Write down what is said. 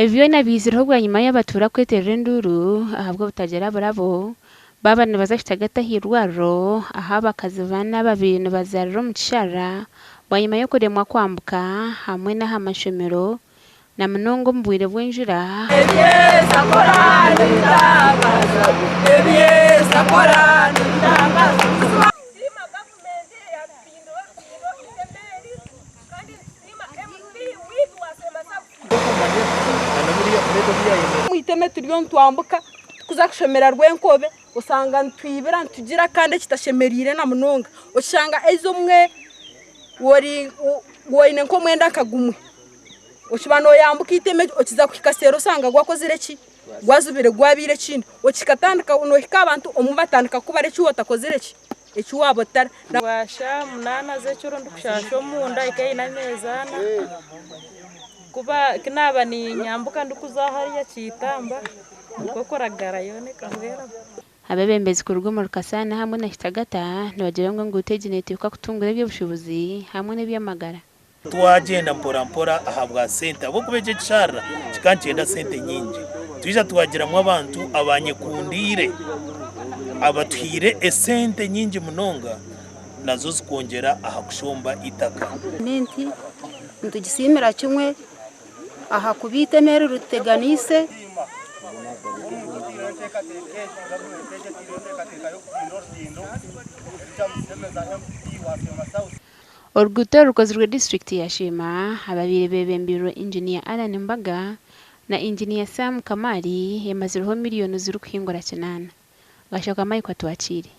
Ebi byona biizireho bwanyima y'abatuura kweterera enduuru ahabw'obutagira burabo baaba nibaza kitagata ah'eirwariro ahu abakazi bana ababaire nibazaarira omu kisharara bwanyima y'okuremwa kwambuka hamwe n'aha mashomero na munonga omu bwire bw'enjura. Omu iteme turiyo nitwambuka turikuza kushomera Rwenkobe osanga nitwibira nitugira kandi ekitashemereire na munonga oshanga haza omwe oine nk'omwenda nka gumwe okiba noyambuka eiteme okiza kuhika seeri osanga gwakozire ki gwazibire gwabaire ekindi okikatandika nohika aha bantu obumwe batandika kukubara eki otakozire ki eki waaba otari. Bwa shaaha munaana z'ekiro ndikushasha omunda eka eine ameezi ana kuba ku naaba niinyambuka ndikuza hariya Kitamba nikwo kuragara yoona ekahweramu. Abeebembezi kuruga omuri Kasaana hamwe na Kitagata nibagira ngu enguuto egi neeteekwa kutunguura eby'obushuubuzi hamwe n'eby'amagara. Twagyenda mpora mpora ahabwa sente ahabw'okuba eki ekisharara kikaba nikyenda sente nyingi. Twija twagiramu abantu abanyekundiire abatuhaire esente nyingi munonga nazo zikongyera aha kushomba eitaka. Gavumenti nitugisiimira kimwe ahakuba eiteme eri rituteganiise. Oruguuto oru rukozirwe disiturikiti ya Sheema ababaire beebembeirwe Inginiya Allan Mbaga na Inginiya Sam Kamali emazireho miriyoni zirikuhingura kinaana. Gashoka Mike Atwakiire.